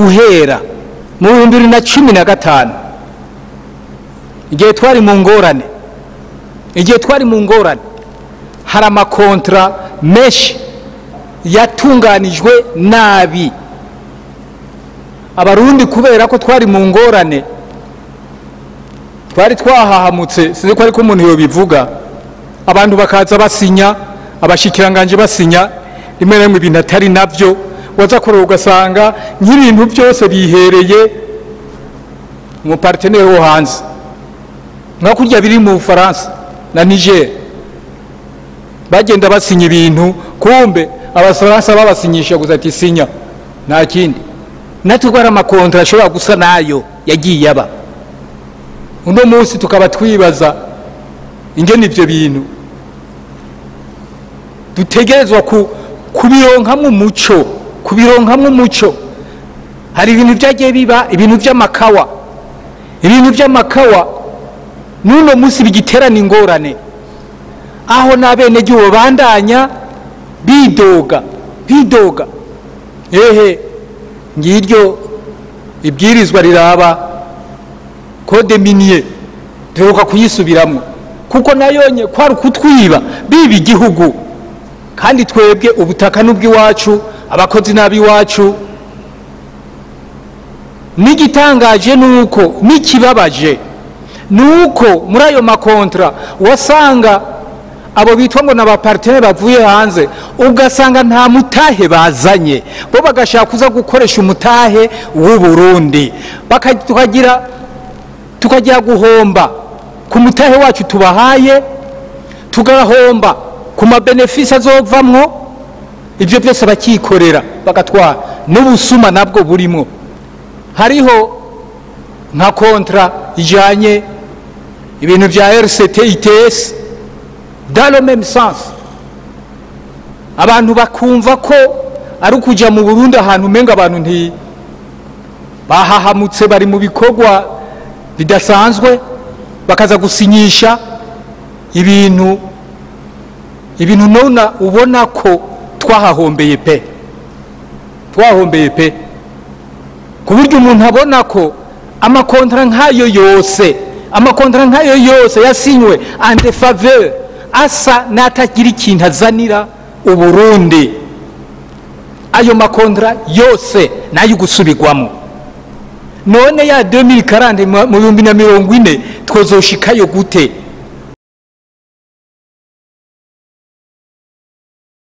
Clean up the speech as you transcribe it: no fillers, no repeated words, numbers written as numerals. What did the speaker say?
Guhera mu 2015, igihe twari mu ngorane, igihe twari mu ngorane, hari ama contrats menshi yatunganijwe nabi. Abarundi, kubera ko twari mu ngorane, twari twahahamutse, sinzi ko ariko umuntu yobivuga, abantu bakaza basinya, abashikiranganje basinya rimwe na rimwe ibintu atari navyo. Waza kureba ugasanga nk'ibintu byose bihereye mu partenaire wo hanze, nka kurya biri mu Bufaransa na Niger, bagenda basinya ibintu, kumbe Abafaransa babasinyisha gusa ati sinya, nta kindi. Natwe hari ama contrats ashobora gusa nayo yagiye aba. Uno munsi tukaba twibaza ingene ivyo bintu dutegerezwa kubironkamwo umuco, kubironkamwo umuco. Hari ibintu byagiye biba, ibintu by'amakawa, ibintu by'amakawa n'uno munsi bigiterana ingorane, aho n'abenegihugu bandanya bidoga, bidoga. Ehe, ngiryo ibwirizwa riraba code minier, duheruka kuyisubiramwo kuko nayonye kwari ukutwiba, biba igihugu, kandi twebwe ubutaka n'ubw'iwacu, abakozi n'ab'iwacu. N'igitangaje nuko, n'ikibabaje nuko muri ayo ma contrats wasanga abo bitwa ngo n'aba partenaires bavuye hanze, ugasanga nta mutahe bazanye, bo bagashaka kuza gukoresha umutahe w'u Burundi, tukagira guhomba ku mutahe wacu tubahaye, tugahomba ku ma bénéfices azovamwo. Ibyo byose bakikorera, bagatwara. N'ubusuma nabwo burimo. Hariho nka contrat ijanye ibintu bya RCT ITS, dans le même sens, abantu bakumva ko ari ukuja mu Burundi ahantu umenga abantu nti bahahamutse, bari mu bikorwa bidasanzwe, bakaza gusinyisha ibintu nona ubona ko twahahombeye pe, twahombeye pe, ku buryo umuntu abona ko ama contrats nk'ayo yose, ama contrats nk'ayo yose yasinywe en défaveur, asa n'atagira ikintu azanira Uburundi. Ayo ma contrats yose nayo gusubirwamo. None ya 2040, mu 2040, twozoshikayo gute?